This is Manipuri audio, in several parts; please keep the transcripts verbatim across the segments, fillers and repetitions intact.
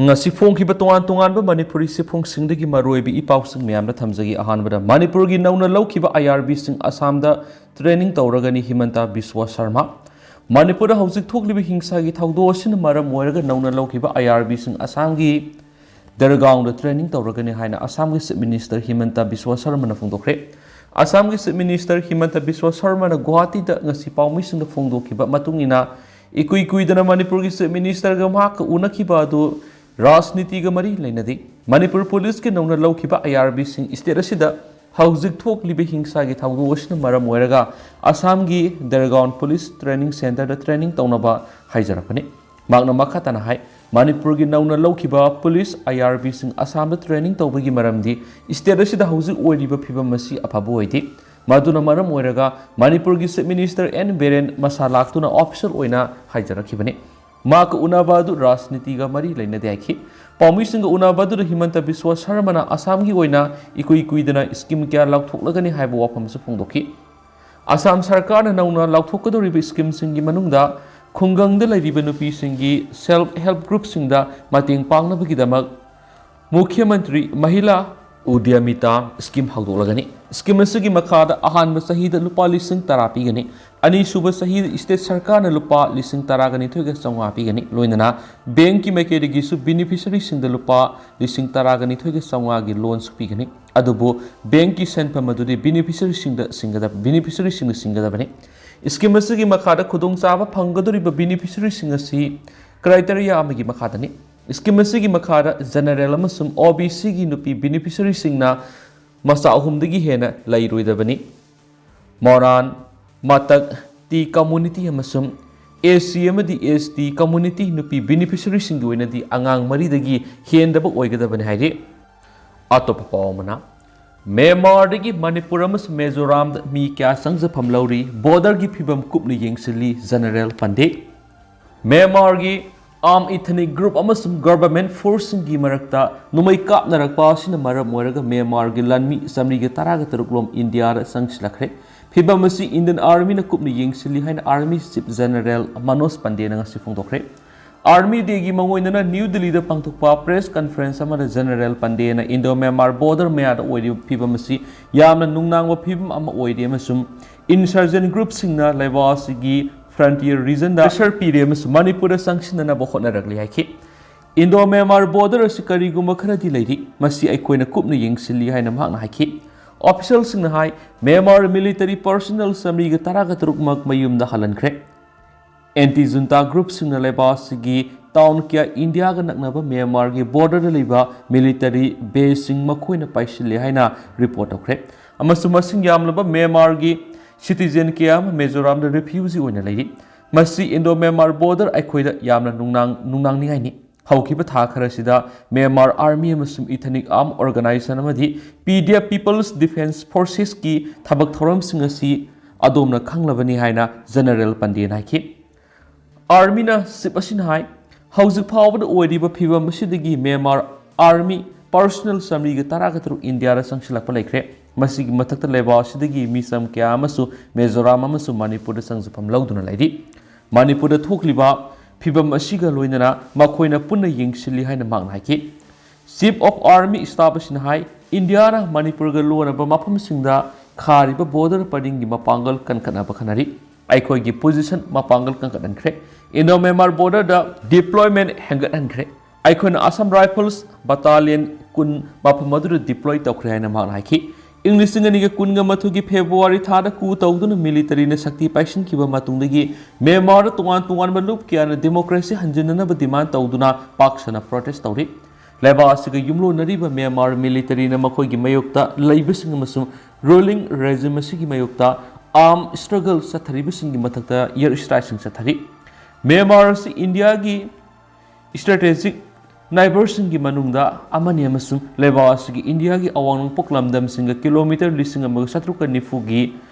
ꯉꯁꯤ ꯐꯣꯡꯈꯤꯕ ꯇꯣꯉꯥꯟ ꯇꯣꯉꯥꯟꯕ ꯃꯅꯤꯄꯨꯔꯤ ꯆꯦꯐꯣꯡꯁꯤꯡꯗꯒꯤ ꯃꯔꯨꯑꯣꯏꯕ ꯏ ꯄꯥꯎꯁꯤꯡ ꯃꯌꯥꯝꯗ ꯊꯝꯖꯒꯦ꯫ ꯑꯍꯥꯟꯕꯗ, ꯃꯅꯤꯄꯨꯔꯒꯤ ꯅꯧꯅ ꯂꯧꯈꯤꯕ ꯑꯥꯏ ꯑꯥꯔ ꯕꯤꯁꯤꯡ ꯑꯁꯥꯝꯗ training ꯇꯧꯔꯒꯅꯤ, ꯍꯤꯃꯟꯇ ꯕꯤꯁ꯭ꯋ ꯁꯔꯃ꯫ ꯃꯅꯤꯄꯨꯔꯗ ꯍꯧꯖꯤꯛ ꯊꯣꯛꯂꯤꯕ ꯍꯤꯡꯁꯥꯒꯤ ꯊꯧꯗꯣꯛ ꯑꯁꯤꯅ ꯃꯔꯝ ꯑꯣꯏꯔꯒ ꯅꯧꯅ ꯂꯧꯈꯤꯕ ꯑꯥꯏ ꯑꯥꯔ ꯕꯤꯁꯤꯡ ꯑꯁꯥꯝꯒꯤ ꯗꯔꯒꯥꯎꯟꯗ training ꯇꯧꯔꯒꯅꯤ ꯍꯥꯏꯅ ꯑꯁꯥꯝꯒꯤ Chief Minister ꯍꯤꯃꯟꯇ ꯕꯤꯁ꯭ꯋ ꯁꯔꯃꯅ ꯐꯣꯡꯗꯣꯛꯈ꯭ꯔꯦ꯫ ꯑꯁꯥꯝꯒꯤ Chief Minister ꯍꯤꯃꯟꯇ ꯕꯤꯁ꯭ꯋ ꯁꯔꯃꯅ ꯒꯨꯋꯥꯍꯥꯇꯤꯗ ꯉꯁꯤ ꯄꯥꯎꯃꯤꯁꯤꯡꯗ ꯐꯣꯡꯗꯣꯛꯈꯤꯕ ꯃꯇꯨꯡ ꯏꯟꯅ, ꯏꯀꯨꯏ ꯀꯨꯏꯗꯅ ꯃꯅꯤꯄꯨꯔꯒꯤ Chief Ministerꯒ ꯃꯍꯥꯛꯀ ꯎꯅꯈꯤꯕ ꯑꯗꯨ ꯔꯥꯖꯅꯤꯇꯤꯒ ꯃꯔꯤ ꯂꯩꯅꯗꯦ꯫ ꯃꯅꯤꯄꯨꯔ ꯄꯨꯂꯤꯁꯀꯤ ꯅꯧꯅ ꯂꯧꯈꯤꯕ ꯑꯥꯏ ꯑꯥꯔ ꯕꯤꯁꯤꯡ state ꯑꯁꯤꯗ ꯍꯧꯖꯤꯛ ꯊꯣꯛꯂꯤꯕ ꯍꯤꯡꯁꯥꯒꯤ ꯊꯧꯗꯣꯛ ꯑꯁꯤꯅ ꯃꯔꯝ ꯑꯣꯏꯔꯒ ꯑꯁꯥꯝꯒꯤ ꯗꯔꯒꯥꯎꯟ ꯄꯨꯂꯤꯁ training centreꯗ training ꯇꯧꯅꯕ ꯍꯥꯏꯖꯔꯛꯄꯅꯤ꯫ ꯃꯍꯥꯛꯅ ꯃꯈꯥ ꯇꯥꯅ ꯍꯥꯏ, ꯃꯅꯤꯄꯨꯔꯒꯤ ꯅꯧꯅ ꯂꯧꯈꯤꯕ ꯄꯨꯂꯤꯁ ꯑꯥꯏ ꯑꯥꯔ ꯕꯤꯁꯤꯡ ꯑꯁꯥꯝꯗ training ꯇꯧꯕꯒꯤ ꯃꯔꯝꯗꯤ state ꯑꯁꯤꯗ ꯍꯧꯖꯤꯛ ꯑꯣꯏꯔꯤꯕ ꯐꯤꯕꯝ ꯑꯁꯤ ꯑꯐꯕ ꯑꯣꯏꯗꯦ꯫ ꯃꯗꯨꯅ ꯃꯔꯝ ꯑꯣꯏꯔꯒ ꯃꯅꯤꯄꯨꯔꯒꯤ Chief Minister ꯑꯦꯟ ꯕꯤꯔꯦꯟ ꯃꯁꯥ ꯂꯥꯛꯇꯨꯅ official ꯑꯣꯏꯅ ꯍꯥꯏꯖꯔꯛꯈꯤꯕꯅꯤ꯫ ꯃꯍꯥꯛꯀ ꯎꯅꯕ ꯑꯗꯨ ꯔꯥꯖꯅꯤꯇꯤꯒ ꯃꯔꯤ ꯂꯩꯅꯗꯦ ꯍꯥꯏꯈꯤ꯫ ꯄꯥꯎꯃꯤꯁꯤꯡꯒ ꯎꯅꯕ ꯑꯗꯨꯗ ꯍꯤꯃꯟꯇ ꯕꯤꯁ꯭ꯋ ꯁꯔꯃꯅ ꯑꯁꯥꯝꯒꯤ ꯑꯣꯏꯅ ꯏꯀꯨꯏ ꯀꯨꯏꯗꯅ scheme ꯀꯌꯥ ꯂꯥꯎꯊꯣꯛꯂꯒꯅꯤ ꯍꯥꯏꯕ ꯋꯥꯐꯝꯁꯨ ꯐꯣꯡꯗꯣꯛꯈꯤ꯫ ꯑꯁꯥꯝ ꯁꯔꯀꯥꯔꯅ ꯅꯧꯅ ꯂꯥꯎꯊꯣꯛꯀꯗꯧꯔꯤꯕ schemeꯁꯤꯡꯒꯤ ꯃꯅꯨꯡꯗ ꯈꯨꯡꯒꯪꯗ ꯂꯩꯔꯤꯕ ꯅꯨꯄꯤꯁꯤꯡꯒꯤ self help groupꯁꯤꯡꯗ ꯃꯇꯦꯡ ꯄꯥꯡꯅꯕꯒꯤꯗꯃꯛ ꯃꯨꯈ꯭ꯌ ꯃꯟꯇ꯭ꯔꯤ ꯃꯍꯤꯂꯥ ꯎꯗ꯭ꯌꯃꯤꯇꯥ scheme ꯍꯧꯗꯣꯛꯂꯒꯅꯤ꯫ Scheme ꯑꯁꯤꯒꯤ ꯃꯈꯥꯗ ꯑꯍꯥꯟꯕ ꯆꯍꯤꯗ ꯂꯨꯄꯥ ꯂꯤꯁꯤꯡ ꯇꯔꯥ ꯄꯤꯒꯅꯤ꯫ ꯑꯅꯤꯁꯨꯕ ꯆꯍꯤꯗ state ꯁꯔꯀꯥꯔꯅ ꯂꯨꯄꯥ ꯂꯤꯁꯤꯡ ꯇꯔꯥꯒ ꯅꯤꯊꯣꯏꯒ ꯆꯥꯝꯃꯉꯥ ꯄꯤꯒꯅꯤ꯫ ꯂꯣꯏꯅꯅ bankꯀꯤ ꯃꯥꯏꯀꯩꯗꯒꯤꯁꯨ beneficiaryꯁꯤꯡꯗ ꯂꯨꯄꯥ ꯂꯤꯁꯤꯡ ꯇꯔꯥꯒ ꯅꯤꯊꯣꯏꯒ ꯆꯥꯝꯃꯉꯥꯒꯤ loanꯁꯨ ꯄꯤꯒꯅꯤ꯫ ꯑꯗꯨꯕꯨ bankꯀꯤ ꯁꯦꯟꯐꯝ ꯑꯗꯨꯗꯤ beneficiaryꯁꯤꯡꯗ ꯁꯤꯡꯒꯗꯕ, beneficiaryꯁꯤꯡꯅ ꯁꯤꯡꯒꯗꯕꯅꯤ꯫ Scheme ꯑꯁꯤꯒꯤ ꯃꯈꯥꯗ ꯈꯨꯗꯣꯡꯆꯥꯕ ꯐꯪꯒꯗꯧꯔꯤꯕ beneficiaryꯁꯤꯡ ꯑꯁꯤ criteria ꯑꯃꯒꯤ ꯃꯈꯥꯗꯅꯤ꯫ Scheme ꯑꯁꯤꯒꯤ ꯃꯈꯥꯗ general ꯑꯃꯁꯨꯡ ꯑꯣ ꯕꯤ ꯁꯤꯒꯤ ꯅꯨꯄꯤ beneficiaryꯁꯤꯡꯅ ꯃꯆꯥ ꯑꯍꯨꯝꯗꯒꯤ ꯍꯦꯟꯅ ꯂꯩꯔꯣꯏꯗꯕꯅꯤ꯫ ꯃꯣꯔꯥꯟ, ꯃꯇꯛ, ꯇꯤ community ꯑꯃꯁꯨꯡ ꯑꯦꯁ ꯁꯤ ꯑꯃꯗꯤ ꯑꯦꯁ ꯇꯤ community ꯅꯨꯄꯤ beneficiaryꯁꯤꯡꯒꯤ ꯑꯣꯏꯅꯗꯤ ꯑꯉꯥꯡ ꯃꯔꯤꯗꯒꯤ ꯍꯦꯟꯗꯕ ꯑꯣꯏꯒꯗꯕꯅꯤ ꯍꯥꯏꯔꯤ꯫ ꯑꯇꯣꯞꯄ ꯄꯥꯎ ꯑꯃꯅ, ꯃ꯭ꯌꯥꯟꯃꯥꯔꯗꯒꯤ ꯃꯅꯤꯄꯨꯔ ꯑꯃꯁꯨꯡ ꯃꯤꯖꯣꯔꯥꯝꯗ ꯃꯤ ꯀꯌꯥ ꯆꯪꯖꯐꯝ ꯂꯧꯔꯤ, borderꯒꯤ ꯐꯤꯕꯝ ꯀꯨꯞꯅ ꯌꯦꯡꯁꯤꯜꯂꯤ, ꯖꯦꯅꯔꯦꯜ ꯄꯥꯟꯗꯦ꯫ ꯃ꯭ꯌꯥꯟꯃꯥꯔꯒꯤ armed ethnic group ꯑꯃꯁꯨꯡ government forceꯁꯤꯡꯒꯤ ꯃꯔꯛꯇ ꯅꯣꯡꯃꯩ ꯀꯥꯞꯅꯔꯛꯄ ꯑꯁꯤꯅ ꯃꯔꯝ ꯑꯣꯏꯔꯒ ꯃ꯭ꯌꯥꯟꯃꯥꯔꯒꯤ ꯂꯥꯟꯃꯤ ꯆꯥꯃꯔꯤꯒ ꯇꯔꯥꯒ ꯇꯔꯨꯛ ꯂꯣꯝ ꯏꯟꯗꯤꯌꯥꯗ ꯆꯪꯁꯤꯜꯂꯛꯈ꯭ꯔꯦ꯫ ꯐꯤꯕꯝ ꯑꯁꯤ Indian Armyꯅ ꯀꯨꯞꯅ ꯌꯦꯡꯁꯤꯜꯂꯤ ꯍꯥꯏꯅ Army Chief General ꯃꯅꯣꯖ ꯄꯥꯟꯗꯦꯅ ꯉꯁꯤ ꯐꯣꯡꯗꯣꯛꯈ꯭ꯔꯦ꯫ Army Day ꯒꯤ ꯃꯉꯣꯏꯅꯅ ꯅ꯭ꯌꯨ ꯗꯤꯜꯂꯤꯗ ꯄꯥꯡꯊꯣꯛꯄ press conference ꯑꯃꯗ General ꯄꯟꯗꯦꯅ Indo Myanmar border ꯃꯌꯥꯗ ꯑꯣꯏꯔꯤꯕ ꯐꯤꯕꯝ ꯑꯁꯤ ꯌꯥꯝꯅ ꯅꯨꯡꯅꯥꯡꯕ ꯐꯤꯕꯝ ꯑꯃ ꯑꯣꯏꯔꯤ ꯑꯃꯁꯨꯡ insurgent group ꯁꯤꯡꯅ ꯂꯩꯕꯥꯛ ꯑꯁꯤꯒꯤ frontier region ꯗ pressure ꯄꯤꯔꯦ ꯑꯃꯁꯨꯡ ꯃꯅꯤꯄꯨꯔꯗ ꯆꯪꯁꯤꯟꯅꯅꯕ ꯍꯣꯠꯅꯔꯛꯂꯤ ꯍꯥꯏꯈꯤ꯫ Indo Myanmar border ꯑꯁꯤ ꯀꯔꯤꯒꯨꯝꯕ ꯈꯔꯗꯤ ꯂꯩꯔꯤ, ꯃꯁꯤ ꯑꯩꯈꯣꯏꯅ ꯀꯨꯞꯅ ꯌꯦꯡꯁꯤꯜꯂꯤ ꯍꯥꯏꯅ ꯃꯍꯥꯛꯅ ꯍꯥꯏꯈꯤ꯫ Official ꯁꯤꯡꯅ ꯍꯥꯏ, Myanmar military personnel ꯆꯥꯃꯔꯤꯒ ꯇꯔꯥꯒ ꯇꯔꯨꯛꯃꯛ ꯃꯌꯨꯝꯗ ꯍꯜꯍꯟꯈ꯭ꯔꯦ꯫ Anti junta group ꯁꯤꯡꯅ ꯂꯩꯕꯥꯛ ꯑꯁꯤꯒꯤ town ꯀꯌꯥ ꯏꯟꯗꯤꯌꯥꯒ ꯅꯛꯅꯕ ꯃ꯭ꯌꯥꯟꯃꯥꯔꯒꯤ border ꯗ ꯂꯩꯕ military base ꯁꯤꯡ ꯃꯈꯣꯏꯅ ꯄꯥꯏꯁꯤꯜꯂꯦ ꯍꯥꯏꯅ report ꯇꯧꯈ꯭ꯔꯦ, ꯑꯃꯁꯨꯡ ꯃꯁꯤꯡ ꯌꯥꯝꯂꯕ ꯃ꯭ꯌꯥꯟꯃꯥꯔꯒꯤ citizen ꯀꯌꯥ ꯑꯃ ꯃꯤꯖꯣꯔꯥꯝꯗ refugee ꯑꯣꯏꯅ ꯂꯩꯔꯤ꯫ ꯃꯁꯤ Indo Myanmar border ꯑꯩꯈꯣꯏꯗ ꯌꯥꯝꯅ ꯅꯨꯡꯅꯥꯡ-, ꯅꯨꯡꯅꯥꯡꯅꯤꯡꯉꯥꯏꯅꯤ꯫ ꯍꯧꯈꯤꯕ ꯊꯥ ꯈꯔꯁꯤꯗ ꯃ꯭ꯌꯥꯟꯃꯥꯔ Army ꯑꯃꯁꯨꯡ Ethnic Armed Organisation ꯑꯃꯗꯤ P D F People's Defence Forces ꯀꯤ ꯊꯕꯛ ꯊꯧꯔꯝꯁꯤꯡ ꯑꯁꯤ ꯑꯗꯣꯝꯅ ꯈꯪꯂꯕꯅꯤ ꯍꯥꯏꯅ General ꯄꯟꯗꯦꯅ ꯍꯥꯏꯈꯤ꯫ Army ꯅ chief ꯑꯁꯤꯅ ꯍꯥꯏ, ꯍꯧꯖꯤꯛ ꯐꯥꯎꯕꯗ ꯑꯣꯏꯔꯤꯕ ꯐꯤꯕꯝ ꯑꯁꯤꯗꯒꯤ ꯃ꯭ꯌꯥꯟꯃꯥꯔ Army personnel ꯆꯥꯃꯔꯤꯒ ꯇꯔꯥꯒ ꯇꯔꯨꯛ ꯏꯟꯗꯤꯌꯥꯗ ꯆꯪꯁꯤꯜꯂꯛꯄ ꯂꯩꯈ꯭ꯔꯦ꯫ ꯃꯁꯤꯒꯤ ꯃꯊꯛꯇ ꯂꯩꯕꯥꯛ ꯑꯁꯤꯗꯒꯤ ꯃꯤꯆꯝ ꯀꯌꯥ ꯑꯃꯁꯨ ꯃꯤꯖꯣꯔꯥꯝ ꯑꯃꯁꯨꯡ ꯃꯅꯤꯄꯨꯔꯗ ꯆꯪꯖꯐꯝ ꯂꯧꯗꯨꯅ ꯂꯩꯔꯤ꯫ ꯃꯅꯤꯄꯨꯔꯗ ꯊꯣꯛꯂꯤꯕ ꯐꯤꯕꯝ ꯑꯁꯤꯒ ꯂꯣꯏꯅꯅ ꯃꯈꯣꯏꯅ ꯄꯨꯟꯅ ꯌꯦꯡꯁꯤꯜꯂꯤ ꯍꯥꯏꯅ ꯃꯍꯥꯛꯅ ꯍꯥꯏꯈꯤ꯫ Chief of Army Staff ꯑꯁꯤꯅ ꯍꯥꯏ, ꯏꯟꯗꯤꯌꯥꯅ ꯃꯅꯤꯄꯨꯔꯒ ꯂꯣꯟꯅꯕ ꯃꯐꯝꯁꯤꯡꯗ ꯈꯥꯔꯤꯕ border ꯄꯔꯤꯡꯒꯤ ꯃꯄꯥꯡꯒꯜ ꯀꯟꯈꯠꯅꯕ ꯈꯟꯅꯔꯤ꯫ ꯑꯩꯈꯣꯏꯒꯤ position ꯃꯄꯥꯡꯒꯜ ꯀꯟꯈꯠꯍꯟꯈ꯭ꯔꯦ꯫ Indo Myanmar border ꯗ deployment ꯍꯦꯟꯒꯠꯍꯟꯈ꯭ꯔꯦ꯫ ꯑꯩꯈꯣꯏꯅ Assam Rifles battalion ꯀꯨꯟ ꯃꯐꯝ ꯑꯗꯨꯗ deploy ꯇꯧꯈ꯭ꯔꯦ ꯍꯥꯏꯅ ꯃꯍꯥꯛꯅ ꯍꯥꯏꯈꯤ꯫ ꯏꯪ ꯂꯤꯁꯤꯡ ꯑꯅꯤꯒ ꯀꯨꯟꯒ ꯃꯥꯊꯣꯏꯒꯤ February ꯊꯥꯗ coup ꯇꯧꯗꯨꯅ military ꯅ ꯁꯛꯇꯤ ꯄꯥꯏꯁꯤꯟꯈꯤꯕ ꯃꯇꯨꯡꯗꯒꯤ ꯃ꯭ꯌꯥꯟꯃꯥꯔꯗ ꯇꯣꯉꯥꯟ ꯇꯣꯉꯥꯟꯕ ꯂꯨꯞ ꯀꯌꯥꯅ democracy ꯍꯟꯖꯤꯟꯅꯅꯕ demand ꯇꯧꯗꯨꯅ ꯄꯥꯛ ꯁꯟꯅ protest ꯇꯧꯔꯤ꯫ ꯂꯩꯕꯥꯛ ꯑꯁꯤꯒ ꯌꯨꯝꯂꯣꯟꯅꯔꯤꯕ ꯃ꯭ꯌꯥꯟꯃꯥꯔ military ꯅ ꯃꯈꯣꯏꯒꯤ ꯃꯥꯌꯣꯛꯇ ꯂꯩꯕꯁꯤꯡ ꯑꯃꯁꯨꯡ ruling regime ꯑꯁꯤꯒꯤ ꯃꯥꯌꯣꯛꯇ arm struggle ꯆꯠꯊꯔꯤꯕꯁꯤꯡꯒꯤ ꯃꯊꯛꯇ air strike ꯁꯤꯡ ꯆꯠꯊꯔꯤ꯫ ꯃ꯭ꯌꯥꯟꯃꯥꯔ ꯑꯁꯤ ꯏꯟꯗꯤꯌꯥꯒꯤ strategic neighbour ꯁꯤꯡꯒꯤ ꯃꯅꯨꯡꯗ ꯑꯃꯅꯤ ꯑꯃꯁꯨꯡ ꯂꯩꯕꯥꯛ ꯑꯁꯤꯒꯤ ꯏꯟꯗꯤꯌꯥꯒꯤ ꯑꯋꯥꯡ ꯅꯣꯡꯄꯣꯛ ꯂꯝꯗꯝꯁꯤꯡꯒ kilometre ꯂꯤꯁꯤꯡ ꯑꯃꯒ ꯆꯥꯇ꯭ꯔꯨꯛꯀ ꯅꯤꯐꯨꯒꯤ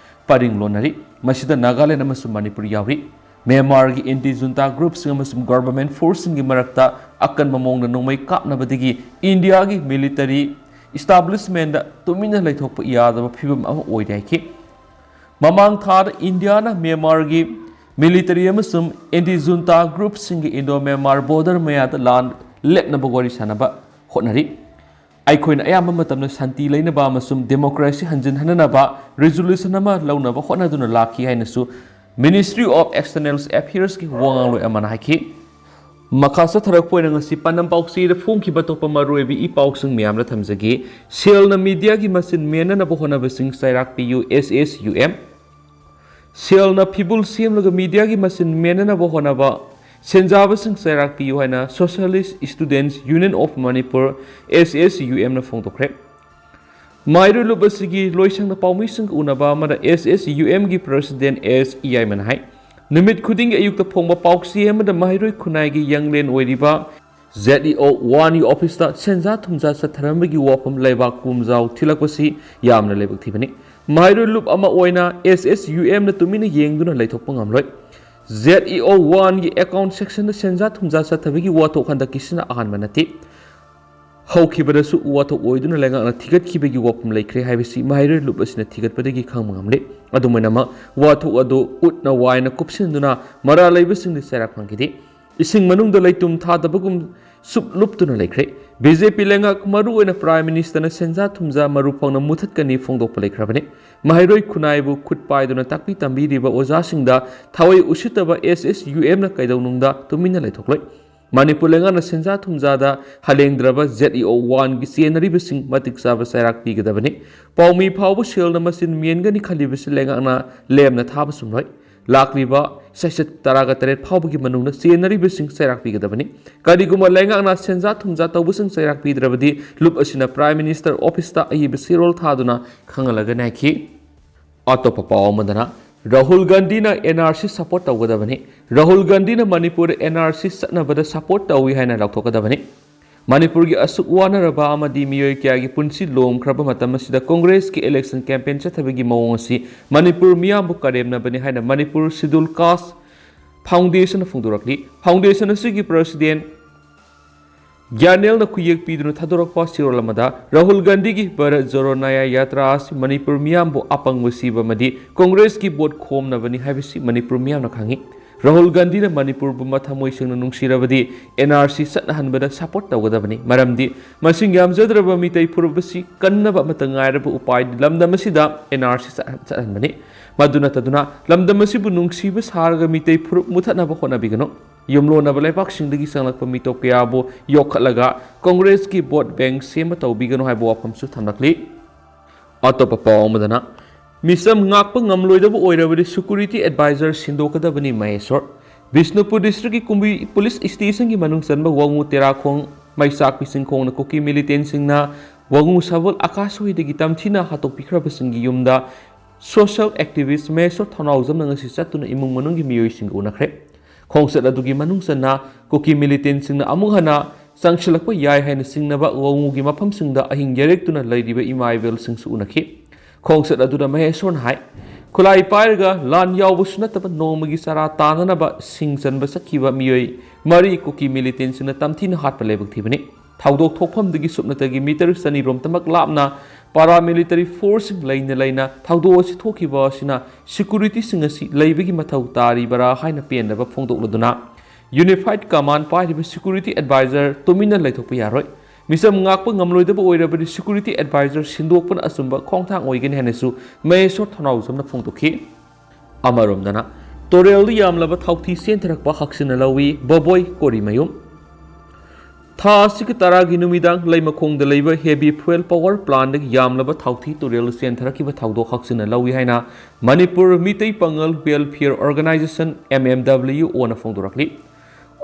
ꯄꯔꯤꯡ ꯂꯣꯟꯅꯔꯤ꯫ ꯃꯁꯤꯗ ꯅꯥꯒꯥꯂꯦꯟ ꯑꯃꯁꯨꯡ ꯃꯅꯤꯄꯨꯔ ꯌꯥꯎꯔꯤ꯫ ꯃ꯭ꯌꯥꯟꯃꯥꯔꯒꯤ anti junta group ꯁꯤꯡ ꯑꯃꯁꯨꯡ government force ꯁꯤꯡꯒꯤ ꯃꯔꯛꯇ ꯑꯀꯟꯕ ꯃꯑꯣꯡꯗ ꯅꯣꯡꯃꯩ ꯀꯥꯞꯅꯕꯗꯒꯤ ꯏꯟꯗꯤꯌꯥꯒꯤ military establishment ꯇ ꯇꯨꯃꯤꯟꯅ ꯂꯩꯊꯣꯛꯄ ꯌꯥꯗꯕ ꯐꯤꯕꯝ ꯑꯃ ꯑꯣꯏꯔꯦ ꯍꯥꯏꯈꯤ꯫ ꯃꯃꯥꯡ ꯊꯥꯗ ꯏꯟꯗꯤꯌꯥꯅ ꯃ꯭ꯌꯥꯟꯃꯥꯔꯒꯤ Military ꯑꯃꯁꯨꯡ ꯑꯦꯟꯇꯤ ꯖꯨꯟꯇꯥ ꯒ꯭ꯔꯨꯞꯁꯤꯡꯒꯤ ꯏꯟꯗꯣ ꯃ꯭ꯌꯥꯟꯃꯥꯔ ꯕꯣꯔꯗꯔ ꯃꯌꯥꯗ ꯂꯥꯟ ꯂꯦꯞꯅꯕ ꯋꯥꯔꯤ ꯁꯥꯅꯕ ꯍꯣꯠꯅꯔꯤ꯫ ꯑꯩꯈꯣꯏꯅ ꯑꯌꯥꯝꯕ ꯃꯇꯝꯗ ꯁꯥꯟꯇꯤ ꯂꯩꯅꯕ ꯑꯃꯁꯨꯡ ꯗꯦꯃꯣꯀ꯭ꯔꯦꯁꯤ ꯍꯟꯖꯤꯟꯍꯟꯅꯅꯕ ꯔꯤꯖꯣꯂꯨꯁꯟ ꯑꯃ ꯂꯧꯅꯕ ꯍꯣꯠꯅꯗꯨꯅ ꯂꯥꯛꯈꯤ ꯍꯥꯏꯅꯁꯨ Ministry of External Affairsꯀꯤ ꯋꯥ ꯉꯥꯡꯂꯣꯏ ꯑꯃꯅ ꯍꯥꯏꯈꯤ꯫ ꯃꯈꯥ ꯆꯠꯊꯔꯛꯄ ꯑꯣꯏꯅ ꯉꯁꯤ ꯄꯥꯟꯗꯝ ꯄꯥꯎꯆꯦꯗ ꯐꯣꯡꯈꯤꯕ ꯑꯇꯣꯞꯄ ꯃꯔꯨꯑꯣꯏꯕ ꯏ ꯄꯥꯎꯁꯤꯡ ꯃꯌꯥꯝꯗ ꯊꯝꯖꯒꯦ꯫ ꯁꯦꯜꯅ ꯃꯤꯗꯤꯌꯥꯒꯤ ꯃꯁꯤꯟ ꯃꯦꯟꯅꯅꯕ ꯍꯣꯠꯅꯕꯁꯤꯡ ꯆꯩꯔꯥꯛ ꯄꯤꯌꯨ, ꯑꯦꯁ ꯑꯦꯁ ꯌꯨ ꯑꯦꯝ꯫ ꯁꯦꯜꯅ ꯐꯤꯕꯨꯜ ꯁꯦꯝꯂꯒ ꯃꯤꯗꯤꯌꯥꯒꯤ ꯃꯁꯤꯟ ꯃꯦꯟꯅꯅꯕ ꯍꯣꯠꯅꯕ ꯁꯦꯟꯖꯥꯕꯁꯤꯡ ꯆꯩꯔꯥꯛ ꯄꯤꯌꯨ ꯍꯥꯏꯅ Socialist Students Union of Manipur, S S U ꯑꯦꯝꯅ ꯐꯣꯡꯗꯣꯛꯈ꯭ꯔꯦ꯫ ꯃꯍꯩꯔꯣꯏ ꯂꯨꯞ ꯑꯁꯤꯒꯤ ꯂꯣꯏꯁꯪꯗ ꯄꯥꯎꯃꯤꯁꯤꯡꯒ ꯎꯅꯕ ꯑꯃꯗ ꯑꯦꯁ ꯑꯦꯁ ꯌꯨ ꯑꯦꯝꯒꯤ ꯄ꯭ꯔꯁꯤꯗꯦꯟ ꯑꯦꯁ ꯏꯌꯥꯏꯃꯅ ꯍꯥꯏ, ꯅꯨꯃꯤꯠ ꯈꯨꯗꯤꯡꯒꯤ ꯑꯌꯨꯛꯇ ꯐꯣꯡꯕ ꯄꯥꯎꯆꯦ ꯑꯃꯗ ꯃꯍꯩꯔꯣꯏ ꯈꯨꯟꯅꯥꯏꯒꯤ ꯌꯥꯡꯂꯦꯟ ꯑꯣꯏꯔꯤꯕ ꯖꯦꯠ ꯏ ꯑꯣ ꯋꯥꯟꯒꯤ ꯑꯣꯐꯤꯁꯇ ꯁꯦꯟꯖꯥ ꯊꯨꯝꯖꯥ ꯆꯠꯊꯔꯝꯕꯒꯤ ꯋꯥꯐꯝ ꯂꯩꯕꯥꯛ ꯀꯨꯝꯖꯥꯎ ꯊꯤꯜꯂꯛꯄꯁꯤ ꯌꯥꯝꯅ ꯂꯥꯏꯕꯛ ꯊꯤꯕꯅꯤ꯫ ꯃꯍꯩꯔꯣꯏ ꯂꯨꯞ ꯑꯃ ꯑꯣꯏꯅ ꯑꯦꯁ ꯑꯦꯁ ꯌꯨ ꯑꯦꯝꯅ ꯇꯨꯃꯤꯟꯅ ꯌꯦꯡꯗꯨꯅ ꯂꯩꯊꯣꯛꯄ ꯉꯝꯂꯣꯏ꯫ ꯖꯦꯠ ꯏ ꯑꯣ ꯋꯥꯟꯒꯤ ꯑꯦꯀꯥꯎꯟ ꯁꯦꯛꯁꯟꯗ ꯁꯦꯟꯖꯥ ꯊꯨꯝꯖꯥ ꯆꯠꯊꯕꯒꯤ ꯋꯥꯊꯣꯛ ꯍꯟꯗꯛꯀꯤꯁꯤꯅ ꯑꯍꯥꯟꯕ ꯅꯠꯇꯦ꯫ ꯍꯧꯈꯤꯕꯗꯁꯨ ꯋꯥꯊꯣꯛ ꯑꯣꯏꯗꯨꯅ ꯂꯩꯉꯥꯛꯅ ꯊꯤꯒꯠꯈꯤꯕꯒꯤ ꯋꯥꯐꯝ ꯂꯩꯈ꯭ꯔꯦ ꯍꯥꯏꯕꯁꯤ ꯃꯍꯩꯔꯣꯏ ꯂꯨꯞ ꯑꯁꯤꯅ ꯊꯤꯒꯠꯄꯗꯒꯤ ꯈꯪꯕ ꯉꯝꯂꯦ꯫ ꯑꯗꯨꯝ ꯑꯣꯏꯅꯃꯛ, ꯋꯥꯊꯣꯛ ꯑꯗꯨ ꯎꯠꯅ ꯋꯥꯏꯅ ꯀꯨꯞꯁꯤꯟꯗꯨꯅ ꯃꯔꯥꯜ ꯂꯩꯕꯁꯤꯡꯗ ꯆꯩꯔꯥꯛ ꯐꯪꯈꯤꯗꯦ꯫ ꯏꯁꯤꯡ ꯃꯅꯨꯡꯗ ꯂꯩꯇꯨꯝ ꯊꯥꯗꯕꯒꯨꯝ ꯁꯨꯞ ꯂꯨꯞꯇꯨꯅ ꯂꯩꯈ꯭ꯔꯦ꯫ ꯕꯤ ꯖꯦ ꯄꯤ ꯂꯩꯉꯥꯛ, ꯃꯔꯨꯑꯣꯏꯅ ꯄ꯭ꯔꯥꯏꯝ ꯃꯤꯅꯤꯁꯇꯔꯅ ꯁꯦꯟꯖꯥ ꯊꯨꯝꯖꯥ ꯃꯔꯨ ꯐꯪꯅ ꯃꯨꯊꯠꯀꯅꯤ ꯐꯣꯡꯗꯣꯛꯄ ꯂꯩꯈ꯭ꯔꯕꯅꯤ꯫ ꯃꯍꯩꯔꯣꯏ ꯈꯨꯟꯅꯥꯏꯕꯨ ꯈꯨꯠ ꯄꯥꯏꯗꯨꯅ ꯇꯥꯛꯄꯤ ꯇꯝꯕꯤꯔꯤꯕ ꯑꯣꯖꯥꯁꯤꯡꯗ ꯊꯋꯥꯏ ꯎꯁꯤꯠꯇꯕ ꯑꯦꯁ ꯑꯦꯁ ꯌꯨ ꯑꯦꯝꯅ ꯀꯩꯗꯧꯅꯨꯡꯗ ꯇꯨꯃꯤꯟꯅ ꯂꯩꯊꯣꯛꯂꯣꯏ꯫ ꯃꯅꯤꯄꯨꯔ ꯂꯩꯉꯥꯛꯅ ꯁꯦꯟꯖꯥ ꯊꯨꯝꯖꯥꯗ ꯍꯂꯦꯡꯗ꯭ꯔꯕ ꯖꯦꯠ ꯏ ꯑꯣ ꯋꯥꯟꯒꯤ ꯆꯦꯟꯅꯔꯤꯕꯁꯤꯡ ꯃꯇꯤꯛ ꯆꯥꯕ ꯆꯩꯔꯥꯛ ꯄꯤꯒꯗꯕꯅꯤ꯫ ꯄꯥꯎꯃꯤ ꯐꯥꯎꯕ ꯁꯦꯜꯅ ꯃꯆꯤꯟ ꯃꯦꯟꯒꯅꯤ ꯈꯜꯂꯤꯕꯁꯤ ꯂꯩꯉꯥꯛꯅ ꯂꯦꯝꯅ ꯊꯥꯕ ꯆꯨꯝꯂꯣꯏ꯫ ꯂꯥꯛꯂꯤꯕ ꯁꯦꯁꯟ ꯇꯔꯥꯒ ꯇꯔꯦꯠ ꯐꯥꯎꯕꯒꯤ ꯃꯅꯨꯡꯗ ꯆꯦꯟꯅꯔꯤꯕꯁꯤꯡ ꯆꯩꯔꯥꯛ ꯄꯤꯒꯗꯕꯅꯤ꯫ ꯀꯔꯤꯒꯨꯝꯕ ꯂꯩꯉꯥꯛꯅ ꯁꯦꯟꯖꯥ ꯊꯨꯝꯖꯥ ꯇꯧꯕꯁꯤꯡ ꯆꯩꯔꯥꯛ ꯄꯤꯗ꯭ꯔꯕꯗꯤ ꯂꯨꯞ ꯑꯁꯤꯅ ꯄ꯭ꯔꯥꯏꯝ ꯃꯤꯅꯤꯁꯇꯔ ꯑꯣꯐꯤꯁꯇ ꯑꯏꯕ ꯆꯦꯔꯣꯜ ꯊꯥꯗꯨꯅ ꯈꯪꯍꯜꯂꯒꯅꯤ ꯍꯥꯏꯈꯤ꯫ ꯑꯇꯣꯞꯄ ꯄꯥꯎ ꯑꯃꯗꯅ, ꯔꯥꯍꯨꯜ ꯒꯥꯟꯙꯤꯅ ꯑꯦꯟ ꯑꯥꯔ ꯁꯤ ꯁꯄꯣꯔꯠ ꯇꯧꯒꯗꯕꯅꯤ꯫ ꯔꯥꯍꯨꯜ ꯒꯥꯟꯙꯤꯅ ꯃꯅꯤꯄꯨꯔꯗ ꯑꯦꯟ ꯑꯥꯔ ꯁꯤ ꯆꯠꯅꯕꯗ ꯁꯄꯣꯔꯠ ꯇꯧꯏ ꯍꯥꯏꯅ ꯂꯥꯎꯊꯣꯛꯀꯗꯕꯅꯤ꯫ ꯃꯅꯤꯄꯨꯔꯒꯤ ꯑꯁꯨꯛ ꯋꯥꯅꯔꯕ ꯑꯃꯗꯤ ꯃꯤꯑꯣꯏ ꯀꯌꯥꯒꯤ ꯄꯨꯟꯁꯤ ꯂꯣꯝꯈ꯭ꯔꯕ ꯃꯇꯝ ꯑꯁꯤꯗ ꯀꯣꯡꯒ꯭ꯔꯦꯁꯀꯤ ꯏꯂꯦꯛꯁꯟ ꯀꯦꯝꯄꯦꯟ ꯆꯠꯊꯕꯒꯤ ꯃꯑꯣꯡ ꯑꯁꯤ ꯃꯅꯤꯄꯨꯔ ꯃꯤꯌꯥꯝꯕꯨ ꯀꯔꯦꯝꯅꯕꯅꯤ ꯍꯥꯏꯅ ꯃꯅꯤꯄꯨꯔ ꯁꯦꯗꯨꯜ ꯀꯥꯁ ꯐꯥꯎꯟꯗꯦꯁꯟꯅ ꯐꯣꯡꯗꯣꯔꯛꯂꯤ꯫ ꯐꯥꯎꯟꯗꯦꯁꯟ ꯑꯁꯤꯒꯤ ꯄ꯭ꯔꯁꯤꯗꯦꯟ ꯌꯥꯔꯅꯦꯜꯅ ꯈꯨꯌꯦꯛ ꯄꯤꯗꯨꯅ ꯊꯥꯗꯣꯔꯛꯄ ꯆꯦꯔꯣꯜ ꯑꯃꯗ ꯔꯥꯍꯨꯜ ꯒꯥꯟꯙꯤꯒꯤ ꯚꯥꯔꯠ ꯖꯣꯔꯣ ꯅꯌꯥ ꯌꯥꯇ꯭ꯔꯥ ꯑꯁꯤ ꯃꯅꯤꯄꯨꯔ ꯃꯤꯌꯥꯝꯕꯨ ꯑꯄꯪꯕ ꯁꯤꯕ ꯑꯃꯗꯤ ꯀꯣꯡꯒ꯭ꯔꯦꯁꯀꯤ ꯚꯣꯠ ꯈꯣꯝꯅꯕꯅꯤ ꯍꯥꯏꯕꯁꯤ ꯃꯅꯤꯄꯨꯔ ꯃꯤꯌꯥꯝꯅ ꯈꯪꯏ꯫ ꯔꯥꯍꯨꯜ ꯒꯥꯟꯙꯤꯅ ꯃꯅꯤꯄꯨꯔꯕꯨ ꯃꯊꯃꯣꯏ ꯁꯦꯡꯅ ꯅꯨꯡꯁꯤꯔꯕꯗꯤ ꯑꯦꯟ ꯑꯥꯔ ꯁꯤ ꯆꯠꯅꯍꯟꯕꯗ ꯁꯄꯣꯔꯠ ꯇꯧꯒꯗꯕꯅꯤ꯫ ꯃꯔꯝꯗꯤ ꯃꯁꯤꯡ ꯌꯥꯝꯖꯗ꯭ꯔꯕ ꯃꯤꯇꯩ ꯐꯨꯔꯨꯞ ꯑꯁꯤ ꯀꯟꯅꯕ ꯑꯃꯠꯇ ꯉꯥꯏꯔꯕ ꯎꯄꯥꯏꯗꯤ ꯂꯝꯗꯝ ꯑꯁꯤꯗ ꯑꯦꯟ ꯑꯥꯔ ꯁꯤ ꯆꯠꯍꯟꯕꯅꯤ꯫ ꯃꯗꯨ ꯅꯠꯇꯗꯨꯅ ꯂꯝꯗꯝ ꯑꯁꯤꯕꯨ ꯅꯨꯡꯁꯤꯕ ꯁꯥꯔꯒ ꯃꯤꯇꯩ ꯐꯨꯔꯨꯞ ꯃꯨꯊꯠꯅꯕ ꯍꯣꯠꯅꯕꯤꯒꯅꯨ꯫ ꯌꯨꯝꯂꯣꯟꯅꯕ ꯂꯩꯕꯥꯛꯁꯤꯡꯗꯒꯤ ꯆꯪꯂꯛꯄ ꯃꯤꯇꯣꯞ ꯀꯌꯥꯕꯨ ꯌꯣꯛꯈꯠꯂꯒ ꯀꯣꯡꯒ꯭ꯔꯦꯁꯀꯤ ꯚꯣꯠ ꯕꯦꯡꯛ ꯁꯦꯝꯕ ꯇꯧꯕꯤꯒꯅꯨ ꯍꯥꯏꯕ ꯋꯥꯐꯝꯁꯨ ꯊꯝꯂꯛꯂꯤ꯫ ꯑꯇꯣꯞꯄ ꯄꯥꯎ ꯑꯃꯗꯅ, ꯃꯤꯆꯝ ꯉꯥꯛꯄ ꯉꯝꯂꯣꯏꯗꯕ ꯑꯣꯏꯔꯕꯗꯤ ꯁꯦꯀ꯭ꯌꯨꯔꯤꯇꯤ ꯑꯦꯗꯚꯥꯏꯖꯔ ꯁꯤꯟꯗꯣꯛꯀꯗꯕꯅꯤ ꯃꯍꯦꯁꯣꯔ꯫ ꯕꯤꯁꯅꯨꯄꯨꯔ ꯗꯤꯁꯇ꯭ꯔꯤꯛꯀꯤ ꯀꯨꯝꯕꯤ ꯄꯨꯂꯤꯁ ꯁ꯭ꯇꯦꯁꯟꯒꯤ ꯃꯅꯨꯡ ꯆꯟꯕ ꯋꯥꯉꯨ ꯇꯦꯔꯥꯈꯣꯡ ꯃꯩꯆꯥꯛꯄꯤ ꯆꯤꯡꯈꯣꯡꯅ ꯀꯨꯀꯤ ꯃꯤꯂꯤꯇꯦꯟꯁꯤꯡꯅ ꯋꯥꯉꯨ ꯁꯥꯕꯜ ꯑꯀꯥꯁ ꯍꯣꯏꯗꯒꯤ ꯇꯝꯊꯤꯅ ꯍꯥꯠꯇꯣꯛꯄꯤꯈ꯭ꯔꯕꯁꯤꯡꯒꯤ ꯌꯨꯝꯗ ꯁꯣꯁꯤꯌꯦꯜ ꯑꯦꯛꯇꯤꯚꯤꯁ꯭ꯠ ꯃꯍꯦꯁꯣꯔ ꯊꯧꯅꯥꯎꯖꯝꯅ ꯉꯁꯤ ꯆꯠꯇꯨꯅ ꯏꯃꯨꯡ ꯃꯅꯨꯡꯒꯤ ꯃꯤꯑꯣꯏꯁꯤꯡꯒ ꯎꯅꯈ꯭ꯔꯦ꯫ ꯈꯣꯡꯆꯠ ꯑꯗꯨꯒꯤ ꯃꯅꯨꯡ ꯆꯟꯅ ꯀꯨꯀꯤ ꯃꯤꯂꯤꯇꯦꯟꯁꯤꯡꯅ ꯑꯃꯨꯛ ꯍꯟꯅ ꯆꯪꯁꯤꯜꯂꯛꯄ ꯌꯥꯏ ꯍꯥꯏꯅ ꯆꯤꯡꯅꯕ ꯋꯥꯉꯨꯒꯤ ꯃꯐꯝꯁꯤꯡꯗ ꯑꯍꯤꯡ ꯌꯥꯔꯦꯛꯇꯨꯅ ꯂꯩꯔꯤꯕ ꯏꯃꯥ ꯏꯕꯦꯜꯁꯤꯡꯁꯨ ꯎꯅꯈꯤ꯫ ꯈꯣꯡꯆꯠ ꯑꯗꯨꯗ ꯃꯍꯦꯁꯣꯔꯅ ꯍꯥꯏ, ꯈꯨꯠꯂꯥꯏ ꯄꯥꯏꯔꯒ ꯂꯥꯟ ꯌꯥꯎꯕꯁꯨ ꯅꯠꯇꯕ ꯅꯣꯡꯃꯒꯤ ꯆꯔꯥ ꯇꯥꯅꯅꯕ ꯁꯤꯡ ꯆꯟꯕ ꯆꯠꯈꯤꯕ ꯃꯤꯑꯣꯏ ꯃꯔꯤ ꯀꯨꯀꯤ ꯃꯤꯂꯤꯇꯦꯟꯁꯤꯡꯅ ꯇꯝꯊꯤꯅ ꯍꯥꯠꯄ ꯂꯥꯏꯕꯛ ꯊꯤꯕꯅꯤ꯫ ꯊꯧꯗꯣꯛ ꯊꯣꯛꯐꯝꯗꯒꯤ ꯁꯨꯞꯅꯇꯒꯤ ꯃꯤꯇꯔ ꯆꯅꯤꯔꯣꯝꯇꯃꯛ ꯂꯥꯞꯅ ꯄꯥꯔꯥꯃꯤꯂꯤꯇꯔꯤ ꯐꯣꯔꯁꯁꯤꯡ ꯂꯩꯅ ꯂꯩꯅ ꯊꯧꯗꯣꯛ ꯑꯁꯤ ꯊꯣꯛꯈꯤꯕ ꯑꯁꯤꯅ ꯁꯦꯀ꯭ꯌꯨꯔꯤꯇꯤꯁꯤꯡ ꯑꯁꯤ ꯂꯩꯕꯒꯤ ꯃꯊꯧ ꯇꯥꯔꯤꯕꯔꯥ ꯍꯥꯏꯅ ꯄꯦꯟꯗꯕ ꯐꯣꯡꯗꯣꯛꯂꯗꯨꯅ ꯌꯨꯅꯤꯐꯥꯏꯗ ꯀꯃꯥꯟꯗ ꯄꯥꯏꯔꯤꯕ ꯁꯦꯀ꯭ꯌꯨꯔꯤꯇꯤ ꯑꯦꯗꯚꯥꯏꯖꯔ ꯇꯨꯃꯤꯟꯅ ꯂꯩꯊꯣꯛꯄ ꯌꯥꯔꯣꯏ꯫ ꯃꯤꯆꯝ ꯉꯥꯛꯄ ꯉꯝꯂꯣꯏꯗꯕ ꯑꯣꯏꯔꯕꯗꯤ ꯁꯦꯀ꯭ꯌꯨꯔꯤꯇꯤ ꯑꯦꯗꯚꯥꯏꯖꯔ ꯁꯤꯟꯗꯣꯛꯄꯅ ꯑꯆꯨꯝꯕ ꯈꯣꯡꯊꯥꯡ ꯑꯣꯏꯒꯅꯤ ꯍꯥꯏꯅꯁꯨ ꯃꯍꯦꯁꯣꯔ ꯊꯧꯅꯥꯎꯖꯝꯅ ꯐꯣꯡꯗꯣꯛꯈꯤ꯫ ꯑꯃꯔꯣꯝꯗꯅ, ꯇꯨꯔꯦꯜꯗ ꯌꯥꯝꯂꯕ ꯊꯥꯎꯊꯤ ꯆꯦꯟꯊꯔꯛꯄ ꯍꯛꯆꯤꯟꯅ ꯂꯧꯏ ꯕꯣꯕꯣꯏ ꯀꯣꯔꯤꯃꯌꯨꯝ꯫ ꯊꯥ ꯑꯁꯤꯒꯤ ꯇꯔꯥꯒꯤ ꯅꯨꯃꯤꯗꯥꯡ ꯂꯩꯃꯈꯣꯡꯗ ꯂꯩꯕ ꯍꯦꯕꯤ ꯐ꯭ꯌꯨꯑꯦꯜ ꯄꯋꯔ ꯄ꯭ꯂꯥꯟꯗꯒꯤ ꯌꯥꯝꯂꯕ ꯊꯥꯎꯊꯤ ꯇꯨꯔꯦꯜꯗ ꯆꯦꯟꯊꯔꯛꯈꯤꯕ ꯊꯧꯗꯣꯛ ꯍꯛꯆꯤꯟꯅ ꯂꯧꯏ ꯍꯥꯏꯅ ꯃꯅꯤꯄꯨꯔ ꯃꯤꯇꯩ ꯄꯥꯉꯜ ꯋꯦꯜꯐꯤꯌꯔ ꯑꯣꯔꯒꯅꯥꯏꯖꯦꯁꯟ, ꯑꯦꯝ ꯑꯦꯝ ꯗꯕ꯭ꯂꯤꯌꯨ ꯑꯣꯅ ꯐꯣꯡꯗꯣꯔꯛꯂꯤ꯫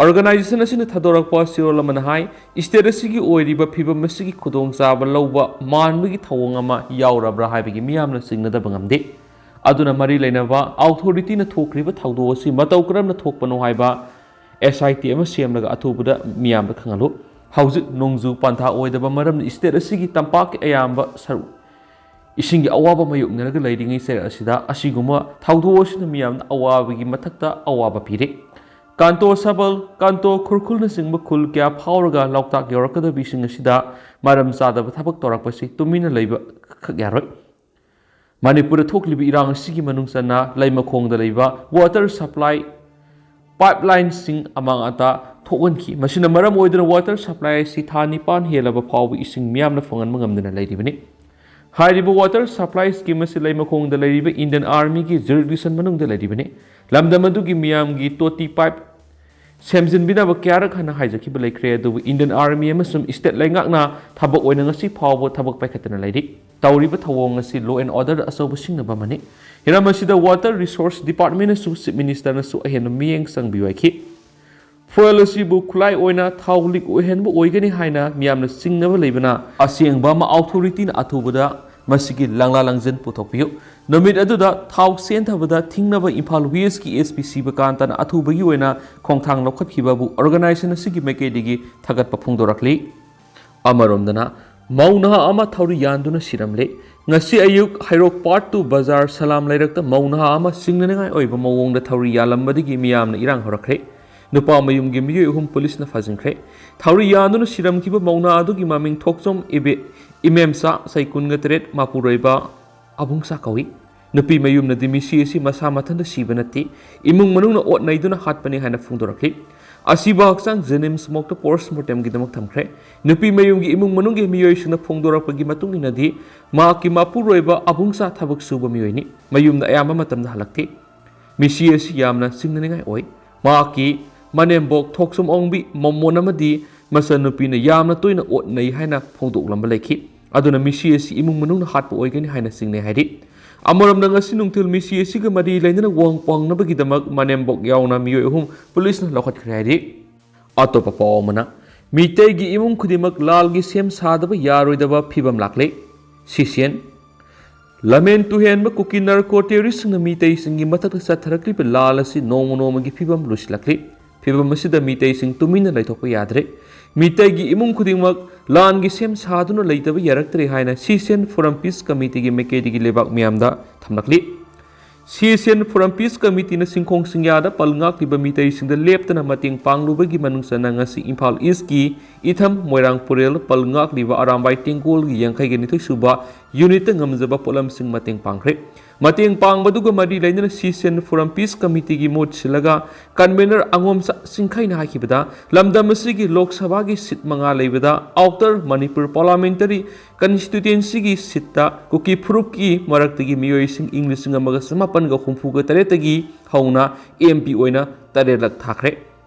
ꯑꯣꯔꯒꯅꯥꯏꯖꯦꯁꯟ ꯑꯁꯤꯅ ꯊꯥꯗꯣꯔꯛꯄ ꯆꯦꯔꯣꯜ ꯑꯃꯅ ꯍꯥꯏ, ꯁ꯭ꯇꯦꯠ ꯑꯁꯤꯒꯤ ꯑꯣꯏꯔꯤꯕ ꯐꯤꯚꯝ ꯑꯁꯤꯒꯤ ꯈꯨꯗꯣꯡꯆꯥꯕ ꯂꯧꯕ ꯃꯥꯟꯕꯒꯤ ꯊꯧꯑꯣꯡ ꯑꯃ ꯌꯥꯎꯔꯕ꯭ꯔꯥ ꯍꯥꯏꯕꯒꯤ ꯃꯤꯌꯥꯝꯅ ꯆꯤꯡꯅꯗꯕ ꯉꯝꯗꯦ꯫ ꯑꯗꯨꯅ ꯃꯔꯤ ꯂꯩꯅꯕ ꯑꯣꯊꯣꯔꯤꯇꯤꯅ ꯊꯣꯛꯈ꯭ꯔꯤꯕ ꯊꯧꯗꯣꯛ ꯑꯁꯤ ꯃꯇꯧ ꯀꯔꯝꯅ ꯊꯣꯛꯄꯅꯣ ꯍꯥꯏꯕ ꯑꯦꯁ ꯑꯥꯏ ꯇꯤ ꯑꯃ ꯁꯦꯝꯂꯒ ꯑꯊꯨꯕꯗ ꯃꯤꯌꯥꯝꯗ ꯈꯪꯍꯜꯂꯨ꯫ ꯍꯧꯖꯤꯛ ꯅꯣꯡꯖꯨ ꯄꯟꯊꯥ ꯑꯣꯏꯗꯕ ꯃꯔꯝꯅ ꯁ꯭ꯇꯦꯠ ꯑꯁꯤꯒꯤ ꯇꯝꯄꯥꯛꯀꯤ ꯑꯌꯥꯝꯕ ꯁꯔꯨꯛ ꯏꯁꯤꯡꯒꯤ ꯑꯋꯥꯕ ꯃꯥꯌꯣꯛꯅꯔꯒ ꯂꯩꯔꯤꯉꯩ ꯆꯩꯔꯛ ꯑꯁꯤꯗ ꯑꯁꯤꯒꯨꯝꯕ ꯊꯧꯗꯣꯛ ꯑꯁꯤꯅ ꯃꯤꯌꯥꯝꯗ ꯑꯋꯥꯕꯒꯤ ꯃꯊꯛꯇ ꯑꯋꯥꯕ ꯄꯤꯔꯤ꯫ ꯀꯥꯟꯇꯣ ꯁꯕꯜ, ꯀꯥꯟꯇꯣ ꯈꯨꯔꯈꯨꯜꯅꯆꯤꯡꯕ ꯈꯨꯜ ꯀꯌꯥ ꯐꯥꯎꯔꯒ ꯂꯣꯛꯇꯥꯛ ꯌꯧꯔꯛꯀꯗꯕ ꯏꯁꯤꯡ ꯑꯁꯤꯗ ꯃꯔꯝ ꯆꯥꯗꯕ ꯊꯕꯛ ꯇꯧꯔꯛꯄꯁꯤ ꯇꯨꯃꯤꯟꯅ ꯂꯩꯕ ꯈꯛ ꯌꯥꯔꯣꯏ꯫ ꯃꯅꯤꯄꯨꯔꯗ ꯊꯣꯛꯂꯤꯕ ꯏꯔꯥꯡ ꯑꯁꯤꯒꯤ ꯃꯅꯨꯡ ꯆꯟꯅ ꯂꯩꯃꯈꯣꯡꯗ ꯂꯩꯕ water supply pipeline ꯁꯤꯡ ꯑꯃꯥꯡ ꯑꯇꯥ ꯊꯣꯛꯍꯟꯈꯤ꯫ ꯃꯁꯤꯅ ꯃꯔꯝ ꯑꯣꯏꯗꯨꯅ water supply ꯑꯁꯤ ꯊꯥ ꯅꯤꯄꯥꯟ ꯍꯦꯜꯂꯕ ꯐꯥꯎꯕ ꯏꯁꯤꯡ ꯃꯤꯌꯥꯝꯅ ꯐꯪꯍꯟꯕ ꯉꯝꯗꯅ ꯂꯩꯔꯤꯕꯅꯤ꯫ ꯍꯥꯏꯔꯤꯕ water supply scheme ꯑꯁꯤ ꯂꯩꯃꯈꯣꯡꯗ ꯂꯩꯔꯤꯕ Indian Army ꯒꯤ jurisdiction ꯃꯅꯨꯡꯗ ꯂꯩꯔꯤꯕꯅꯤ꯫ ꯂꯝꯗꯝ ꯑꯗꯨꯒꯤ ꯃꯤꯌꯥꯝꯒꯤ ꯇꯣꯇꯤ pipe ꯁꯦꯝꯖꯤꯟꯕꯤꯅꯕ ꯀꯌꯥꯔꯛ ꯍꯟꯅ ꯍꯥꯏꯖꯈꯤꯕ ꯂꯩꯈ꯭ꯔꯦ, ꯑꯗꯨꯕꯨ Indian Army ꯑꯃꯁꯨꯡ state ꯂꯩꯉꯥꯛꯅ ꯊꯕꯛ ꯑꯣꯏꯅ ꯉꯁꯤ ꯐꯥꯎꯕ ꯊꯕꯛ ꯄꯥꯏꯈꯠꯇꯅ ꯂꯩꯔꯤ꯫ ꯇꯧꯔꯤꯕ ꯊꯧꯑꯣꯡ ꯑꯁꯤ law and order ꯑꯆꯧꯕ ꯁꯤꯡꯅꯕ ꯑꯃꯅꯤ꯫ ꯍꯤꯔꯝ ꯑꯁꯤꯗ Water Resource Department ꯅꯁꯨ Chief Minister ꯅꯁꯨ ꯑꯍꯦꯟꯕ ꯃꯤꯠꯌꯦꯡ ꯆꯪꯕꯤꯌꯨ ꯍꯥꯏꯈꯤ꯫ Fuel ꯑꯁꯤꯕꯨ ꯈꯨꯠꯂꯥꯏ ꯑꯣꯏꯅ ꯊꯥꯎ leak ꯑꯣꯏꯍꯟꯕ ꯑꯣꯏꯒꯅꯤ ꯍꯥꯏꯅ ꯃꯤꯌꯥꯝꯅ ꯆꯤꯡꯅꯕ ꯂꯩꯕꯅ, ꯑꯁꯦꯡꯕ ꯑꯃ authority ꯅ ꯑꯊꯨꯕꯗ ꯃꯁꯤꯒꯤ ꯂꯪꯂꯥ ꯂꯪꯖꯟ ꯄꯨꯊꯣꯛꯄꯤꯌꯨ꯫ ꯅꯨꯃꯤꯠ ꯑꯗꯨꯗ ꯊꯥꯎ ꯆꯦꯟꯊꯕꯗ ꯊꯤꯡꯅꯕ ꯏꯝꯐꯥꯜ West ꯀꯤ SP ꯁꯤꯕꯀꯥꯟꯇꯅ ꯑꯊꯨꯕꯒꯤ ꯑꯣꯏꯅ ꯈꯣꯡꯊꯥꯡ ꯂꯧꯈꯠꯈꯤꯕꯕꯨ organization ꯑꯁꯤꯒꯤ ꯃꯥꯏꯀꯩꯗꯒꯤ ꯊꯥꯒꯠꯄ ꯐꯣꯡꯗꯣꯔꯛꯂꯤ꯫ ꯑꯃꯔꯣꯝꯗꯅ, ꯃꯧ ꯅꯍꯥ ꯑꯃ ꯊꯧꯔꯤ ꯌꯥꯟꯗꯨꯅ ꯁꯤꯔꯝꯂꯦ꯫ ꯉꯁꯤ ꯑꯌꯨꯛ ꯍꯩꯔꯣꯛ Part two ꯕꯖꯥꯔ ꯁꯂꯥꯝ ꯂꯩꯔꯛꯇ ꯃꯧ ꯅꯍꯥ ꯑꯃ ꯆꯤꯡꯅꯅꯤꯡꯉꯥꯏ ꯑꯣꯏꯕ ꯃꯑꯣꯡꯗ ꯊꯧꯔꯤ ꯌꯥꯜꯂꯝꯕꯗꯒꯤ ꯃꯤꯌꯥꯝꯅ ꯏꯔꯥꯡ ꯍꯧꯔꯛꯈ꯭ꯔꯦ꯫ ꯅꯨꯄꯥ ꯃꯌꯨꯝꯒꯤ ꯃꯤꯑꯣꯏ ꯑꯍꯨꯝ ꯄꯨꯂꯤꯁꯅ ꯐꯥꯖꯤꯟꯈ꯭ꯔꯦ꯫ ꯊꯧꯔꯤ ꯌꯥꯟꯗꯨꯅ ꯁꯤꯔꯝꯈꯤꯕ ꯃꯧ ꯅꯍꯥ ꯑꯗꯨꯒꯤ ꯃꯃꯤꯡ ꯊꯣꯛꯆꯣꯝ ꯏꯕꯦ ꯏꯃꯦꯝꯆꯥ, ꯆꯍꯤ ꯀꯨꯟꯒ ꯇꯔꯦꯠ, ꯃꯄꯨꯔꯣꯏꯕ ꯑꯕꯨꯡꯆꯥ ꯀꯧꯏ꯫ ꯅꯨꯄꯤ ꯃꯌꯨꯝꯅꯗꯤ ꯃꯤꯁꯤ ꯑꯁꯤ ꯃꯁꯥ ꯃꯊꯟꯇ ꯁꯤꯕ ꯅꯠꯇꯦ, ꯏꯃꯨꯡ ꯃꯅꯨꯡꯅ ꯑꯣꯠ ꯅꯩꯗꯨꯅ ꯍꯥꯠꯄꯅꯤ ꯍꯥꯏꯅ ꯐꯣꯡꯗꯣꯔꯛꯂꯤ꯫ ꯑꯁꯤꯕ ꯍꯛꯆꯥꯡ JNIMS ꯃꯣꯔꯒꯇ post mortem ꯒꯤꯗꯃꯛ ꯊꯝꯈ꯭ꯔꯦ꯫ ꯅꯨꯄꯤ ꯃꯌꯨꯝꯒꯤ ꯏꯃꯨꯡ ꯃꯅꯨꯡꯒꯤ ꯃꯤꯑꯣꯏꯁꯤꯡꯅ ꯐꯣꯡꯗꯣꯔꯛꯄꯒꯤ ꯃꯇꯨꯡ ꯏꯟꯅꯗꯤ, ꯃꯍꯥꯛꯀꯤ ꯃꯄꯨꯔꯣꯏꯕ ꯑꯕꯨꯡꯆꯥ ꯊꯕꯛ ꯁꯨꯕ ꯃꯤꯑꯣꯏꯅꯤ꯫ ꯃꯌꯨꯝꯗ ꯑꯌꯥꯝꯕ ꯃꯇꯝꯗ ꯍꯜꯂꯛꯇꯦ꯫ ꯃꯤꯁꯤ ꯑꯁꯤ ꯌꯥꯝꯅ ꯆꯤꯡꯅꯅꯤꯡꯉꯥꯏ ꯑꯣꯏ꯫ ꯃꯍꯥꯛꯀꯤ ꯃꯅꯦꯝꯕꯣꯛ ꯊꯣꯛꯆꯣꯝ ꯑꯣꯡꯕꯤ, ꯃꯃꯣꯟ ꯑꯃꯗꯤ ꯃꯆꯟꯅꯨꯄꯤꯅ ꯌꯥꯝꯅ ꯇꯣꯏꯅ ꯑꯣꯠ ꯅꯩ ꯍꯥꯏꯅ ꯐꯣꯡꯗꯣꯛꯂꯝꯕ ꯂꯩꯈꯤ꯫ ꯑꯗꯨꯅ ꯃꯤꯁꯤ ꯑꯁꯤ ꯏꯃꯨꯡ ꯃꯅꯨꯡꯅ ꯍꯥꯠꯄ ꯑꯣꯏꯒꯅꯤ ꯍꯥꯏꯅ ꯆꯤꯡꯅꯩ ꯍꯥꯏꯔꯤ꯫ ꯑꯃꯔꯣꯝꯗ, ꯉꯁꯤ ꯅꯨꯡꯊꯤꯜ ꯃꯤꯁꯤ ꯑꯁꯤꯒ ꯃꯔꯤ ꯂꯩꯅꯅ ꯋꯥꯍꯪ ꯄꯥꯎꯅꯕꯒꯤꯗꯃꯛ ꯃꯅꯦꯝꯕꯣꯛ ꯌꯥꯎꯅ ꯃꯤꯑꯣꯏ ꯑꯍꯨꯝ ꯄꯨꯂꯤꯁꯅ ꯂꯧꯈꯠꯈ꯭ꯔꯦ ꯍꯥꯏꯔꯤ꯫ ꯑꯇꯣꯞꯄ ꯄꯥꯎ ꯑꯃꯅ, ꯃꯤꯇꯩꯒꯤ ꯏꯃꯨꯡ ꯈꯨꯗꯤꯡꯃꯛ ꯂꯥꯜꯒꯤ ꯁꯦꯝ ꯁꯥꯗꯕ ꯌꯥꯔꯣꯏꯗꯕ ꯐꯤꯕꯝ ꯂꯥꯛꯂꯦ꯫ ꯁꯤꯁꯤꯑꯦꯟ꯫ ꯂꯝꯍꯦꯟ ꯇꯨꯍꯦꯟꯕ ꯀꯨꯀꯤ narco terrorist ꯁꯤꯡꯅ ꯃꯤꯇꯩꯁꯤꯡꯒꯤ ꯃꯊꯛꯇ ꯆꯠꯊꯔꯛꯂꯤꯕ ꯂꯥꯜ ꯑꯁꯤ ꯅꯣꯡꯃ ꯅꯣꯡꯃꯒꯤ ꯐꯤꯕꯝ ꯂꯨꯁꯤꯜꯂꯛꯂꯤ꯫ ꯐꯤꯕꯝ ꯑꯁꯤꯗ ꯃꯤꯇꯩꯁꯤꯡ ꯇꯨꯃꯤꯟꯅ ꯂꯩꯊꯣꯛꯄ ꯌꯥꯗ꯭ꯔꯦ꯫ ꯃꯤꯇꯩꯒꯤ ꯏꯃꯨꯡ ꯈꯨꯗꯤꯡꯃꯛ ꯂꯥꯟꯒꯤ ꯁꯦꯝ ꯁꯥꯗꯨꯅ ꯂꯩꯇꯕ ꯌꯥꯔꯛꯇ꯭ꯔꯦ ꯍꯥꯏꯅ ꯁꯤꯁꯤꯑꯦꯟ Forum Peace Committee ꯒꯤ ꯃꯥꯏꯀꯩꯗꯒꯤ ꯂꯩꯕꯥꯛ ꯃꯤꯌꯥꯝꯗ ꯊꯝꯂꯛꯂꯤ꯫ ꯁꯤꯁꯦꯟ ꯐꯣꯔꯝ ꯄꯤꯁ ꯀꯃꯤꯇꯤꯅ ꯁꯤꯡꯈꯣꯡ ꯁꯤꯡꯌꯥꯗ ꯄꯜ ꯉꯥꯛꯂꯤꯕ ꯃꯤꯇꯩꯁꯤꯡꯗ ꯂꯦꯞꯇꯅ ꯃꯇꯦꯡ ꯄꯥꯡꯂꯨꯕꯒꯤ ꯃꯅꯨꯡ ꯆꯟꯅ ꯉꯁꯤ ꯏꯝꯐꯥꯜ ꯏꯁꯀꯤ ꯏꯊꯝ ꯃꯣꯏꯔꯥꯡ ꯄꯨꯔꯦꯜ ꯄꯜ ꯉꯥꯛꯂꯤꯕ ꯑꯔꯥꯝꯕꯥꯏ ꯇꯦꯡꯒꯣꯜꯒꯤ ꯌꯥꯡꯈꯩꯒ ꯅꯤꯊꯣꯏ ꯁꯨꯕ ꯌꯨꯅꯤꯠꯇ ꯉꯝꯖꯕ ꯄꯣꯠꯂꯝꯁꯤꯡ ꯃꯇꯦꯡ ꯄꯥꯡꯈ꯭ꯔꯦ꯫ ꯃꯇꯦꯡ ꯄꯥꯡꯕꯗꯨꯒ ꯃꯔꯤ ꯂꯩꯅꯅ ꯁꯤꯁꯦꯟ ꯐꯣꯔꯝ ꯄꯤꯁ ꯀꯃꯤꯇꯤꯒꯤ ꯃꯍꯨꯠ ꯁꯤꯜꯂꯒ ꯀꯟꯚꯦꯅꯔ ꯑꯉꯣꯝꯆꯥ ꯁꯤꯡꯈꯩꯅ ꯍꯥꯏꯈꯤꯕꯗ, ꯂꯝꯗꯝ ꯑꯁꯤꯒꯤ ꯂꯣꯛ ꯁꯚꯥꯒꯤ ꯁꯤꯠ ꯃꯉꯥ ꯂꯩꯕꯗ ꯑꯥꯎꯇꯔ ꯃꯅꯤꯄꯨꯔ ꯄꯥꯔꯂꯥꯃꯦꯟꯇꯔꯤ ꯀꯟꯁꯇꯤꯇ꯭ꯌꯨꯑꯦꯟꯁꯤꯒꯤ ꯁꯤꯠꯇ ꯀꯨꯀꯤ ꯐꯨꯔꯨꯞꯀꯤ ꯃꯔꯛꯇꯒꯤ ꯃꯤꯑꯣꯏꯁꯤꯡ ꯏꯪ ꯂꯤꯁꯤꯡ ꯑꯃꯒ ꯆꯃꯥꯄꯟꯒ ꯍꯨꯝꯐꯨꯒ ꯇꯔꯦꯠꯇꯒꯤ ꯍꯧꯅ ꯑꯦꯝ ꯄꯤ ꯑꯣꯏꯅ ꯇꯔꯦꯠꯂꯛ ꯊꯥꯈ꯭ꯔꯦ꯫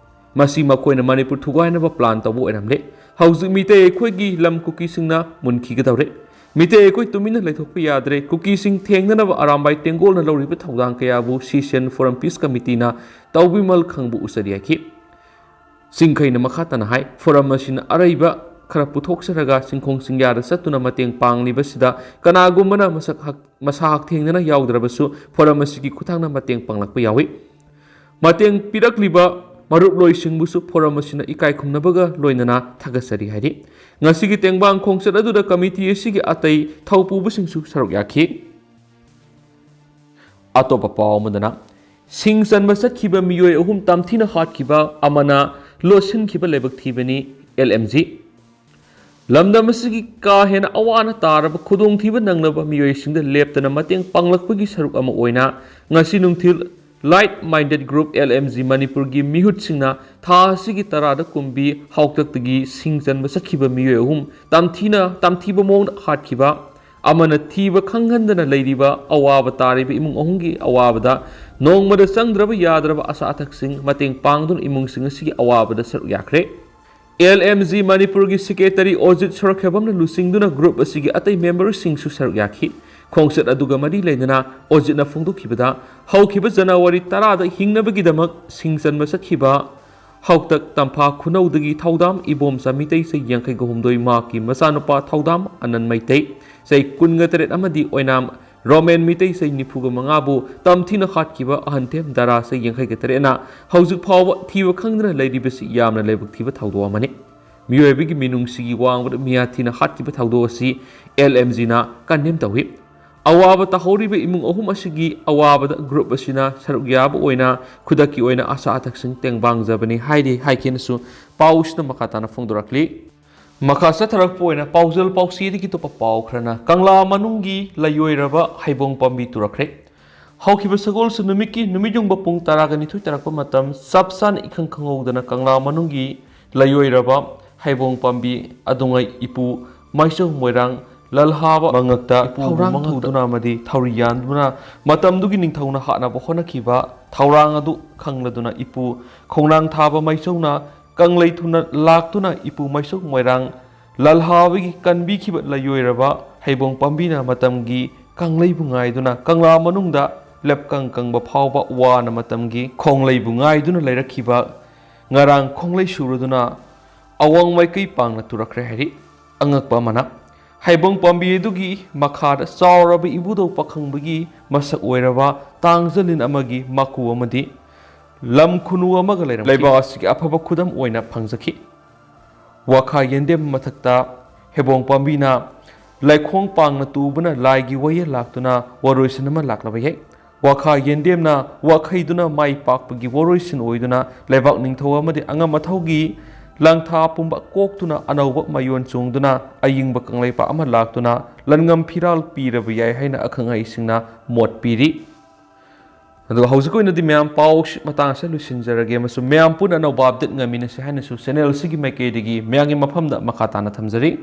ꯃꯁꯤ ꯃꯈꯣꯏꯅ ꯃꯅꯤꯄꯨꯔ ꯊꯨꯒꯥꯏꯅꯕ ꯄ꯭ꯂꯥꯟ ꯇꯧꯕ ꯑꯣꯏꯔꯝꯂꯦ꯫ ꯍꯧꯖꯤꯛ ꯃꯤꯇꯩ ꯑꯩꯈꯣꯏꯒꯤ ꯂꯝ ꯀꯨꯀꯤꯁꯤꯡꯅ ꯃꯨꯟꯈꯤꯒꯗꯧꯔꯦ꯫ ꯃꯤꯇꯩ ꯑꯩꯈꯣꯏ ꯇꯨꯃꯤꯟꯅ ꯂꯩꯊꯣꯛꯄ ꯌꯥꯗ꯭ꯔꯦ꯫ ꯀꯨꯀꯤꯁꯤꯡ ꯊꯦꯡꯅꯅꯕ ꯑꯔꯥꯝꯕꯥꯏ ꯇꯦꯡꯒꯣꯜꯅ ꯂꯧꯔꯤꯕ ꯊꯧꯗꯥꯡ ꯀꯌꯥꯕꯨ ꯁꯤꯁꯦꯟ ꯐꯣꯔꯝ ꯄꯤꯁ ꯀꯃꯤꯇꯤꯅ ꯇꯧꯕꯤꯃꯜ ꯈꯪꯕ ꯎꯆꯔꯤ ꯍꯥꯏꯈꯤ꯫ ꯁꯤꯡꯈꯩꯅ ꯃꯈꯥ ꯇꯥꯅ ꯍꯥꯏ, ꯐꯣꯔꯝ ꯑꯁꯤꯅ ꯑꯔꯩꯕ ꯈꯔ ꯄꯨꯊꯣꯛꯆꯔꯒ ꯁꯤꯡꯈꯣꯡ ꯁꯤꯡꯌꯥꯗ ꯆꯠꯇꯨꯅ ꯃꯇꯦꯡ ꯄꯥꯡꯂꯤꯕꯁꯤꯗ ꯀꯅꯥꯒꯨꯝꯕꯅ ꯃꯁꯛ ꯍꯛ-, ꯃꯁꯥ ꯍꯛꯊꯦꯡꯅꯅ ꯌꯥꯎꯗ꯭ꯔꯕꯁꯨ ꯐꯣꯔꯝ ꯑꯁꯤꯒꯤ ꯈꯨꯠꯊꯥꯡꯗ ꯃꯇꯦꯡ ꯄꯥꯡꯂꯛꯄ ꯌꯥꯎꯏ꯫ ꯃꯇꯦꯡ ꯄꯤꯔꯛꯂꯤꯕ ꯃꯔꯨꯞꯂꯣꯏꯁꯤꯡꯕꯨꯁꯨ ꯐꯣꯔꯝ ꯑꯁꯤꯅ ꯏꯀꯥꯏ ꯈꯨꯝꯅꯕꯒ ꯂꯣꯏꯅꯅ ꯊꯥꯒꯠꯆꯔꯤ ꯍꯥꯏꯔꯤ꯫ ꯉꯁꯤꯒꯤ ꯇꯦꯡꯕꯥꯡ ꯈꯣꯡꯆꯠ ꯑꯗꯨꯗ ꯀꯃꯤꯇꯤ ꯑꯁꯤꯒꯤ ꯑꯇꯩ ꯊꯧꯄꯨꯕꯁꯤꯡꯁꯨ ꯁꯔꯨꯛ ꯌꯥꯈꯤ꯫ ꯑꯇꯣꯞꯄ ꯄꯥꯎ ꯑꯃꯗꯅ, ꯁꯤꯡ ꯆꯟꯕ ꯆꯠꯈꯤꯕ ꯃꯤꯑꯣꯏ ꯑꯍꯨꯝ ꯇꯝꯊꯤꯅ ꯍꯥꯠꯈꯤꯕ, ꯑꯃꯅ ꯂꯣꯠꯁꯤꯟꯈꯤꯕ ꯂꯥꯏꯕꯛ ꯊꯤꯕꯅꯤ, ꯑꯦꯜ ꯑꯦꯝ ꯖꯤ꯫ ꯂꯝꯗꯝ ꯑꯁꯤꯒꯤ ꯀꯥ ꯍꯦꯟꯅ ꯑꯋꯥ ꯑꯅꯥ ꯇꯥꯔꯕ ꯈꯨꯗꯣꯡꯊꯤꯕ ꯅꯪꯂꯕ ꯃꯤꯑꯣꯏꯁꯤꯡꯗ ꯂꯦꯞꯇꯅ ꯃꯇꯦꯡ ꯄꯥꯡꯂꯛꯄꯒꯤ ꯁꯔꯨꯛ ꯑꯃ ꯑꯣꯏꯅ ꯉꯁꯤ ꯅꯨꯡꯊꯤꯜ Like Minded Group, L M G ꯃꯅꯤꯄꯨꯔꯒꯤ ꯃꯤꯍꯨꯠꯁꯤꯡꯅ ꯊꯥ ꯑꯁꯤꯒꯤ ꯇꯔꯥꯗ ꯀꯨꯝꯕꯤ ꯍꯥꯎꯇꯛꯇꯒꯤ ꯁꯤꯡ ꯆꯟꯕ ꯆꯠꯈꯤꯕ ꯃꯤꯑꯣꯏ ꯑꯍꯨꯝ ꯇꯝꯊꯤꯅ, ꯇꯝꯊꯤꯕ ꯃꯑꯣꯡꯗ ꯍꯥꯠꯈꯤꯕ, ꯑꯃꯅ ꯊꯤꯕ ꯈꯪꯍꯟꯗꯅ ꯂꯩꯔꯤꯕ ꯑꯋꯥꯕ ꯇꯥꯔꯤꯕ ꯏꯃꯨꯡ ꯑꯍꯨꯝꯒꯤ ꯑꯋꯥꯕꯗ ꯅꯣꯡꯃꯗ ꯆꯪꯗ꯭ꯔꯕ ꯌꯥꯗ꯭ꯔꯕ ꯑꯆꯥ ꯑꯊꯛꯁꯤꯡ ꯃꯇꯦꯡ ꯄꯥꯡꯗꯨꯅ ꯏꯃꯨꯡꯁꯤꯡ ꯑꯁꯤꯒꯤ ꯑꯋꯥꯕꯗ ꯁꯔꯨꯛ ꯌꯥꯈ꯭ꯔꯦ꯫ ꯑꯦꯜ ꯑꯦꯝ ꯖꯤ ꯃꯅꯤꯄꯨꯔꯒꯤ ꯁꯦꯀ꯭ꯔꯦꯇꯔꯤ ꯑꯣꯖꯤꯠ ꯁꯣꯔꯣꯛꯈꯦꯕꯝꯅ ꯂꯨꯆꯤꯡꯗꯨꯅ ꯒ꯭ꯔꯨꯞ ꯑꯁꯤꯒꯤ ꯑꯇꯩ ꯃꯦꯝꯕꯔꯁꯤꯡꯁꯨ ꯁꯔꯨꯛ ꯌꯥꯈꯤ꯫ ꯈꯣꯡꯆꯠ ꯑꯗꯨꯒ ꯃꯔꯤ ꯂꯩꯅꯅ ꯑꯣꯖꯤꯠꯅ ꯐꯣꯡꯗꯣꯛꯈꯤꯕꯗ, ꯍꯧꯈꯤꯕ ꯖꯅꯋꯥꯔꯤ ꯇꯔꯥꯗ ꯍꯤꯡꯅꯕꯒꯤꯗꯃꯛ ꯁꯤꯡ ꯆꯟꯕ ꯆꯠꯈꯤꯕ ꯍꯥꯎꯇꯛ ꯇꯝꯐꯥ ꯈꯨꯅꯧꯗꯒꯤ ꯊꯧꯗꯥꯝ ꯏꯕꯣꯝꯆꯥ ꯃꯤꯇꯩ ꯆꯍꯤ ꯌꯥꯡꯈꯩꯒ ꯍꯨꯝꯗꯣꯏ, ꯃꯍꯥꯛꯀꯤ ꯃꯆꯥꯅꯨꯄꯥ ꯊꯧꯗꯥꯝ ꯑꯅꯟ ꯃꯩꯇꯩ ꯆꯍꯤ ꯀꯨꯟꯒ ꯇꯔꯦꯠ ꯑꯃꯗꯤ ꯑꯣꯏꯅꯥꯝ ꯔꯣꯃꯦꯟ ꯃꯤꯇꯩ ꯆꯍꯤ ꯅꯤꯐꯨꯒ ꯃꯉꯥꯕꯨ ꯇꯝꯊꯤꯅ ꯍꯥꯠꯈꯤꯕ ꯑꯍꯟꯊꯦꯝ ꯗꯔꯥ ꯆꯍꯤ ꯌꯥꯡꯈꯩꯒ ꯇꯔꯦꯠꯅ ꯍꯧꯖꯤꯛ ꯐꯥꯎꯕ ꯊꯤꯕ ꯈꯪꯗꯅ ꯂꯩꯔꯤꯕꯁꯤ ꯌꯥꯝꯅ ꯂꯥꯏꯕꯛ ꯊꯤꯕ ꯊꯧꯗꯣꯛ ꯑꯃꯅꯤ꯫ ꯃꯤꯑꯣꯏꯕꯒꯤ ꯃꯤꯅꯨꯡꯁꯤꯒꯤ ꯋꯥꯡꯃꯗ ꯃꯤꯌꯥ ꯊꯤꯅ ꯍꯥꯠꯈꯤꯕ ꯊꯧꯗꯣꯛ ꯑꯁꯤ ꯑꯦꯜ ꯑꯦꯝ ꯖꯤꯅ ꯀꯟꯗꯦꯝ ꯇꯧꯏ꯫ ꯑꯋꯥꯕ ꯇꯥꯍꯧꯔꯤꯕ ꯏꯃꯨꯡ ꯑꯍꯨꯝ ꯑꯁꯤꯒꯤ ꯑꯋꯥꯕꯗ group ꯑꯁꯤꯅ ꯁꯔꯨꯛ ꯌꯥꯕ ꯑꯣꯏꯅ ꯈꯨꯗꯛꯀꯤ ꯑꯣꯏꯅ ꯑꯆꯥ ꯑꯊꯛꯁꯤꯡ ꯇꯦꯡꯕꯥꯡꯖꯕꯅꯤ ꯍꯥꯏꯔꯤ ꯍꯥꯏꯈꯤꯅꯁꯨ ꯄꯥꯎꯁꯤꯅ ꯃꯈꯥ ꯇꯥꯅ ꯐꯣꯡꯗꯣꯔꯛꯂꯤ꯫ ꯃꯈꯥ ꯆꯠꯊꯔꯛꯄ ꯑꯣꯏꯅ ꯄꯥꯎꯖꯦꯜ ꯄꯥꯎꯆꯦꯗꯒꯤ ꯑꯇꯣꯞꯄ ꯄꯥꯎ ꯈꯔꯅ ꯀꯪꯂꯥ ꯃꯅꯨꯡꯒꯤ ꯂꯩꯑꯣꯏꯔꯕ ꯍꯩꯕꯣꯡ ꯄꯥꯝꯕꯤ ꯇꯨꯔꯛꯈ꯭ꯔꯦ꯫ ꯍꯧꯈꯤꯕ ꯁꯒꯣꯜꯁꯦꯟ ꯅꯨꯃꯤꯠꯀꯤ ꯅꯨꯃꯤꯠꯌꯨꯡꯕ ꯄꯨꯡ ꯇꯔꯥꯒ ꯅꯤꯊꯣꯏ ꯇꯥꯔꯛꯄ ꯃꯇꯝ ꯆꯞ ꯆꯥꯅ ꯏꯈꯪ ꯈꯪꯍꯧꯗꯅ ꯀꯪꯂꯥ ꯃꯅꯨꯡꯒꯤ ꯂꯩꯑꯣꯏꯔꯕ ꯍꯩꯕꯣꯡ ꯄꯥꯝꯕꯤ ꯑꯗꯨꯉꯩ ꯏꯄꯨ ꯃꯥꯏꯆꯧ ꯃꯣꯏꯔꯥꯡ ꯂꯜꯍꯥꯕ ꯃꯉꯛꯇ ꯊꯧꯔꯥꯡ ꯇꯧꯗꯨꯅ ꯑꯃꯗꯤ ꯊꯧꯔꯤ ꯌꯥꯟꯗꯨꯅ ꯃꯇꯝꯗꯨꯒꯤ ꯅꯤꯡꯊꯧꯅ ꯍꯥꯠꯅꯕ ꯍꯣꯠꯅꯈꯤꯕ ꯊꯧꯔꯥꯡ ꯑꯗꯨ ꯈꯪꯂꯗꯨꯅ ꯏꯄꯨ ꯈꯣꯡꯅꯥꯡ ꯊꯥꯕ ꯃꯥꯏꯆꯧꯅ ꯀꯪꯂꯩ ꯊꯨꯅ ꯂꯥꯛꯇꯨꯅ ꯏꯄꯨ ꯃꯥꯏꯆꯧ ꯃꯣꯏꯔꯥꯡ ꯂꯜꯍꯥꯕꯒꯤ ꯀꯟꯕꯤꯈꯤꯕ ꯂꯩꯑꯣꯏꯔꯕ ꯍꯩꯕꯣꯡ ꯄꯥꯝꯕꯤꯅ ꯃꯇꯝꯒꯤ ꯀꯪꯂꯩꯕꯨ ꯉꯥꯏꯗꯨꯅ ꯀꯪꯂꯥ ꯃꯅꯨꯡꯗ ꯂꯦꯞꯀꯪ ꯀꯪꯕ ꯐꯥꯎꯕ ꯋꯥꯅ ꯃꯇꯝꯒꯤ ꯈꯣꯡꯂꯩꯕꯨ ꯉꯥꯏꯗꯨꯅ ꯂꯩꯔꯛꯈꯤꯕ ꯉꯔꯥꯡ ꯈꯣꯡꯂꯩ ꯁꯨꯔꯗꯨꯅ ꯑꯋꯥꯡ ꯃꯥꯏꯀꯩ ꯄꯥꯡꯅ ꯇꯨꯔꯛꯈ꯭ꯔꯦ ꯍꯥꯏꯔꯤ꯫ ꯑꯉꯛꯄ ꯑꯃꯅ, ꯍꯩꯕꯣꯡ ꯄꯥꯝꯕꯤ ꯑꯗꯨꯒꯤ ꯃꯈꯥꯗ ꯆꯥꯎꯔꯕ ꯏꯕꯨꯙꯧ ꯄꯥꯈꯪꯕꯒꯤ ꯃꯁꯛ ꯑꯣꯏꯔꯕ ꯇꯥꯡꯖꯂꯤꯟ ꯑꯃꯒꯤ ꯃꯀꯨ ꯑꯃꯗꯤ ꯂꯝ ꯈꯨꯅꯨ ꯑꯃꯒ ꯂꯩꯔꯝꯈꯤ꯫ ꯂꯩꯕꯥꯛ ꯑꯁꯤꯒꯤ ꯑꯐꯕ ꯈꯨꯗꯝ ꯑꯣꯏꯅ ꯐꯪꯖꯈꯤ꯫ ꯋꯥꯈꯥ ꯌꯦꯟꯗꯦꯝ ꯃꯊꯛꯇ ꯍꯩꯕꯣꯡ ꯄꯥꯝꯕꯤꯅ ꯂꯩꯈꯣꯡ ꯄꯥꯡꯅ ꯇꯨꯕꯅ ꯂꯥꯏꯒꯤ ꯋꯥꯌꯦꯜ ꯂꯥꯛꯇꯨꯅ ꯋꯥꯔꯣꯏꯁꯤꯟ ꯑꯃ ꯂꯥꯛꯂꯕ ꯌꯥꯏ꯫ ꯋꯥꯈꯥ ꯌꯦꯟꯗꯦꯝꯅ ꯋꯥꯈꯩꯗꯨꯅ ꯃꯥꯏ ꯄꯥꯛꯄꯒꯤ ꯋꯥꯔꯣꯏꯁꯤꯟ ꯑꯣꯏꯗꯨꯅ ꯂꯩꯕꯥꯛ ꯅꯤꯡꯊꯧ ꯑꯃꯗꯤ ꯑꯉꯝ ꯑꯊꯧꯒꯤ ꯂꯥꯡꯊꯥ ꯄꯨꯝꯕ ꯀꯣꯛꯇꯨꯅ ꯑꯅꯧꯕ ꯃꯌꯣꯟ ꯆꯣꯡꯗꯨꯅ ꯑꯏꯪꯕ ꯀꯪꯂꯩꯄꯥꯛ ꯑꯃ ꯂꯥꯛꯇꯨꯅ ꯂꯟꯉꯝ ꯐꯤꯔꯥꯜ ꯄꯤꯔꯕ ꯌꯥꯏ ꯍꯥꯏꯅ ꯑꯈꯪ ꯑꯍꯩꯁꯤꯡꯅ ꯃꯣꯠ ꯄꯤꯔꯤ꯫ ꯑꯗꯨꯒ ꯍꯧꯖꯤꯛ ꯑꯣꯏꯅꯗꯤ ꯃꯌꯥꯝ ꯄꯥꯎ ꯃꯇꯥꯡ ꯑꯁꯤꯗ ꯂꯣꯏꯁꯤꯟꯖꯔꯒꯦ ꯑꯃꯁꯨꯡ ꯃꯌꯥꯝ ꯄꯨꯟꯅ ꯑꯅꯧꯕ update ꯉꯥꯏꯃꯤꯟꯅꯁꯤ ꯍꯥꯏꯅꯁꯨ channel ꯑꯁꯤꯒꯤ ꯃꯥꯏꯀꯩꯗꯒꯤ ꯃꯌꯥꯝꯒꯤ ꯃꯐꯝꯗ ꯃꯈꯥ ꯇꯥꯅ ꯊꯝꯖꯔꯤ꯫